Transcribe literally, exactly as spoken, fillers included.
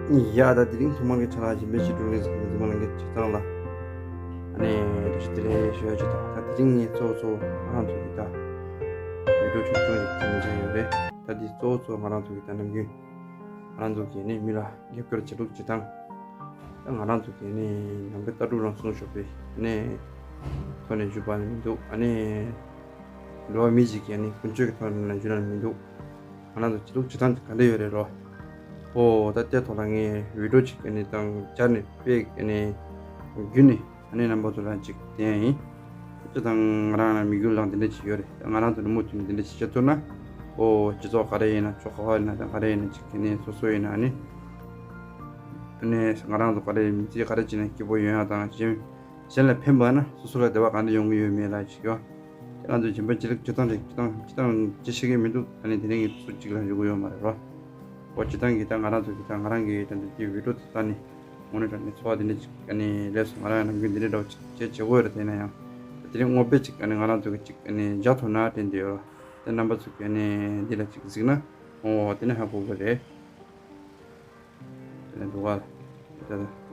ཡ། ད་དེ་རིང་ཐོག་མར་གྱི་ཆ་ལ་སྦྱིན་པའི་བཤད་སྒྲུབ་ལས་ཚོགས་འཛིན་མ་ལགས་ཀྱི་ཆ་ཚང་ལ་ཨ་ནི་ཐུགས་རྗེ་ཆེ་ཞུ་ཡ་ཅིག་དང་། ད་དེ་རིང་ངས་གཙོ་བོ་གཙོ་བོ་ང་རང་ཚོ་གི་ད་བི་ཌིའོ་ཆུང་ཆུང་ཞིག་བྱེད་མི་བྱེད་ཡོད་རེད། ད་དེ་གཙོ་བོ་གཙོ་བོ་ང་རང་ཚོ་གི་ད་ནམ་རྒྱུན་ང་རང་ཚོ་གི་ནི་མི་ལ་རྒྱབ་སྐྱོར་བྱེད་ལུགས་བྱེད་སྟངས། ད་ང་རང་ཚོ་གི་ནི་ནང་པའི་ལྟ་གྲུབ་རང་སྲུང་ཞུ་བའི་ནི་ཐོག་ནས་ཞུ་བ་ནི་མི་འདུག་ཨ་ནི་འགྲོ་བ་མི་ཞིག་གི་ནི་ཀུན་སྤྱོད་ཀྱི་ཐོག་ནས་ཞུ་ན་མི་འདུག་ང་རང་ཚོ་བྱེད་ལུགས་བྱེད་སྟངས་ག་འདྲ་ཡོད་རེད་རོ། ཨོ་ད་ལྟའི་ཐོག་ལ་ངས་བི་ཌིའོ་ཅིག་ནི་དང་སྦྱར་ནས་དཔེ་ནི་བརྒྱུད་ནས་ཨ་ནི་རྣམ་པ་ཚོ་ལ་ཅིག་བསྟན་ཡིན། སྤྱི་དང་ང་རང་ལ་མི་རྒྱུད་ལ་འདི་འདྲ་ཅིག་ཡོད་རེད། ང་རང་ཚོ་ནི་མུ་མཐུད་ནས་འདི་འདྲ་ཅིག་བྱེད་ཐུབ་ན། ཨོ་སྤྱི་ཚོགས་ག་རེ་ཡིན་ན་ཕྱོགས་ག་བ་ཡིན་ན་དང་ག་རེ་ཡིན་ན་ཅིག་ནི་སོ་སོ་ཡིན་ན་ནི་ཨ་ནི་ང་རང་ཚོ་ག་རེ་མི་ཚེ་ག་རེ་བྱས་ན་སྐྱིད་པོ་ཡོང་ཡ་དང་གཞན་གཞན་ལ་ཕན་པ་ན་སོ་སོ་ལ་བདེ་བ་གང་འདྲ་ཡོང་གི་ཡོད་མེད་ལ་ཅིག་ཡོད། ཁྱེད་རང་ཚོ་སྦྱིན་པ་བྱེད་ལུགས་བྱེད་སྟངས་རེད། བྱེད་སྟངས་བྱེད་སྟངས་ཅི་ཤེས་ཀྱི་མི་འདུག་ཨ་ནི་དེ་རིང་གི་སུ་གཅིག་ལ་འཇུག་གི་ཡོད་མ་རེད་རོ། ཨོ་སྤྱི་བཏང་གི་ད་ང་རང་ཚོ་གི་ད་ང་རང་གི་ད་འདི་གི་བི་ཌིའོ་དེ་ལྟ་ནི་ངོ་ནས་དྲང་ནས་འཚོ་བ་དེ་འདྲ་ཅིག་ཨ་ནི་ལས་སུ་ང་རང་ནམ་རྒྱུན་འདི་འདྲ་འདྲ་བོ་ཅིག་བྱེད་བྱེད་དགོས་རེད། དེ་ཡིན་ན་ཡང་དེ་རིང་དངོས་དཔེ་ཅིག་ཨ་ནི་ང་རང་ཚོ་གི་ཅིག་ཨ་ནི་མཇལ་ཐུབ་ན་དྲན་འདི་ཡོད་རོ། དེ་རྣམ་པ་ཚོ་གི་ཨ་ནི་འདི་ལ་ཅིག་གཟིགས་ན་ཨོ་དེ་ནི་ཧ་གོ་གི་རེད། དེ་ནི་འདུག་ག་ད།